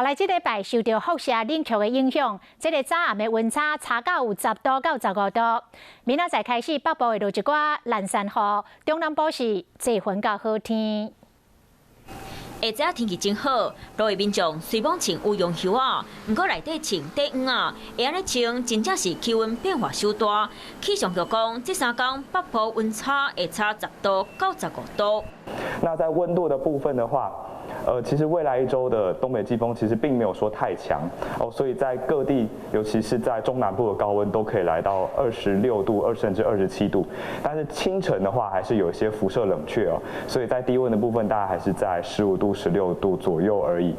來這禮拜受著輻射冷卻的影響，這个早暗的溫差差到有10度到15度。明仔載開始北部會落一寡蘭山雨，中南部是濟雲佮好天。下晝天氣真好，路的民眾雖罔穿羽絨袖仔，毋過內底穿短襪仔，會按呢穿真正是氣溫變化傷大。氣象局講，這三工北部溫差會差10度到15度。那在溫度的部分的話，其實未來一周的東北季風其實並沒有說太強哦，所以在各地，尤其是在中南部的高溫都可以來到26度、甚至27度。但是清晨的話，還是有一些輻射冷卻哦，所以在低溫的部分，大概還是在15度、16度左右而已。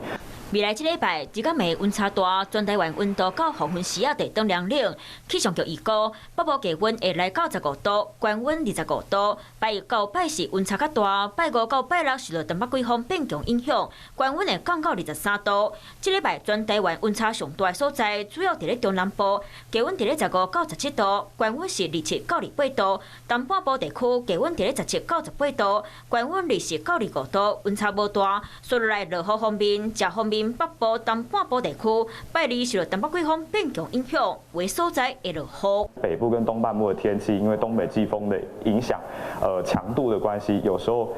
未來這禮拜，這個暝溫差大，全台灣溫度到黃昏時仔會轉涼冷。氣象局預估，北部低溫會來到15度，高溫25度。拜一到拜四溫差較大，拜五到拜六受著東北季風變強影響，高溫會降到23度。這禮拜全台灣溫差上大的所在，主要佇咧中南部，低溫佇咧15到17度，高溫是27到28度。東半部地區低溫佇咧17到18度，高溫20到25度，溫差無大。紲落來落雨方面，食方面，北部、東半部地區，拜二受著東北季風變強影響，有的所在會落雨。北部跟東半部的天氣，因為東北季風的影響，強度的關係，有時候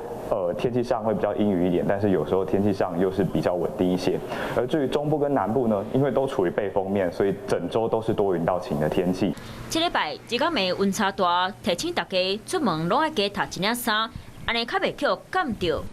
天氣上會比較陰雨一點，但是有時候天氣上又是比較穩定一些。而至於中部跟南部呢，因為都處於背風面，所以整周都是多雲到晴的天氣。這禮拜這個暝溫差大，提醒大家出門攏愛加疊一領衫，按呢較袂予凍著。